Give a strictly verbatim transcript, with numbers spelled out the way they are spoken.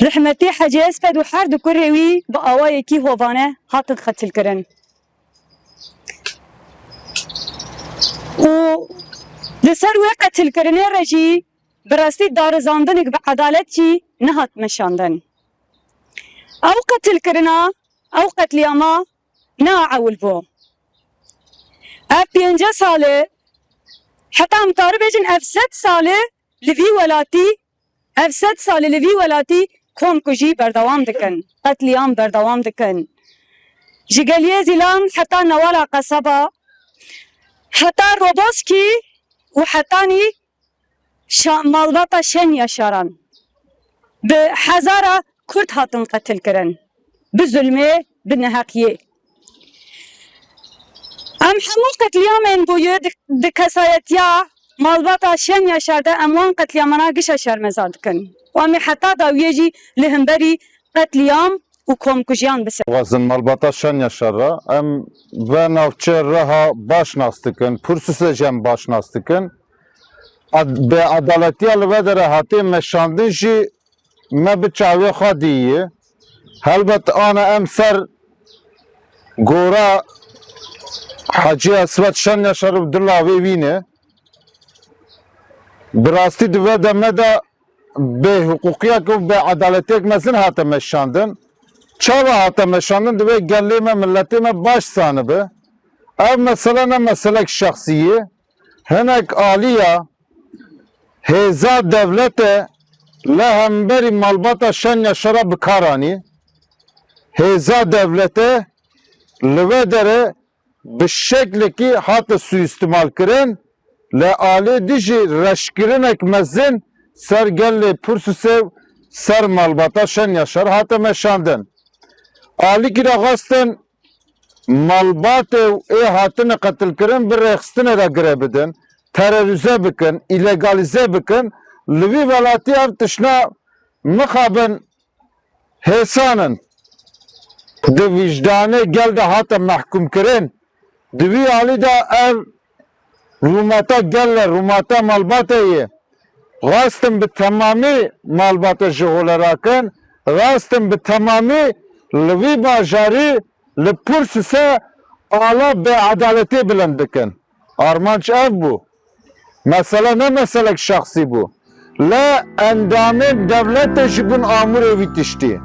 Rehmetî Hecî Esmed û her du kurê wî bi awayekî hovane hatin qetilkirin. Û li ser wê qetilkirinê re jî bi rastî darizandinek bi edalet jî nehat meşandin. Ew qetilkirina, ew qetlîama ne ewil bû. Ev pêncî sal e, heta em karibêjin ev sed sal e li vî welatî, ev sed sal e li vî welatî komkujî berdewam dikin, qetlîam berdewam dikin. Ji Geliyê Zîlan heta Newala Qesaba, heta Roboskî û hetanî şa-, malbata Şen Yaşaran bi hezara Kurd hatin qetilkirin. Bi zulmê, bi neheqiyê. Em hemû qetlîamên bûye di, di kesayetiya malbata Şen Yaşar de em wan qetlîamana gişa şermeza dikin. Û em ê heta dawiyê jî li hemberî qetlîam û komkujiyan bisekin. Wazin malbata Şen Yaşar re em ve navçe Reha baş nas dikin, Pursuse jî em baş nas dikin. Ad-, bêedaletiya li ve dere hatê meşandin jî me bi çavê xwe dîye. Helbet ana em ser gora Hecî Eswed Şen Yaşar û dila wê wî ne. Bi rastî di ve deme de bêhiqûqiyek û bêedaletiyek mezin hate meşandin. Çawa hate meşandin? Divê gelê me, miletê me baş zanibe. Ev mesele ne meselek şexsî ye. Hinek aliya hêza dewlete li hemberî malbata Şen Yaşara bi kar anî. Hêza dewlete li vê derê bi şeklekî hate suîstimal kirin, li alê dijî reşkirinek mezin ser gelê Pursûsê û ser malbata Şen Yaşar hate meşandin. Alîkî re xwestin malbatê û ê hatine qetilkirin bi rêxistinê re girê bidin, terorîze bikin, îlegalîze bikin. Li vî welatî ev tişna mixabin hêsan in. Di wijdanê gel de hate mehkûmkirin. Di wî alî de ev rûmeta gel e, rûmeta malbatê ye. Xwestin bi temamî malbate ji hole rakin, xwestin bi temamî li vî bajarî, li Pursûsê ala bêedaletê bilind bikin. Armanc ev bû. Mesele ne meselek şexsî bû. Lê endamên dewletê jî bûn amûrê wî tiştî.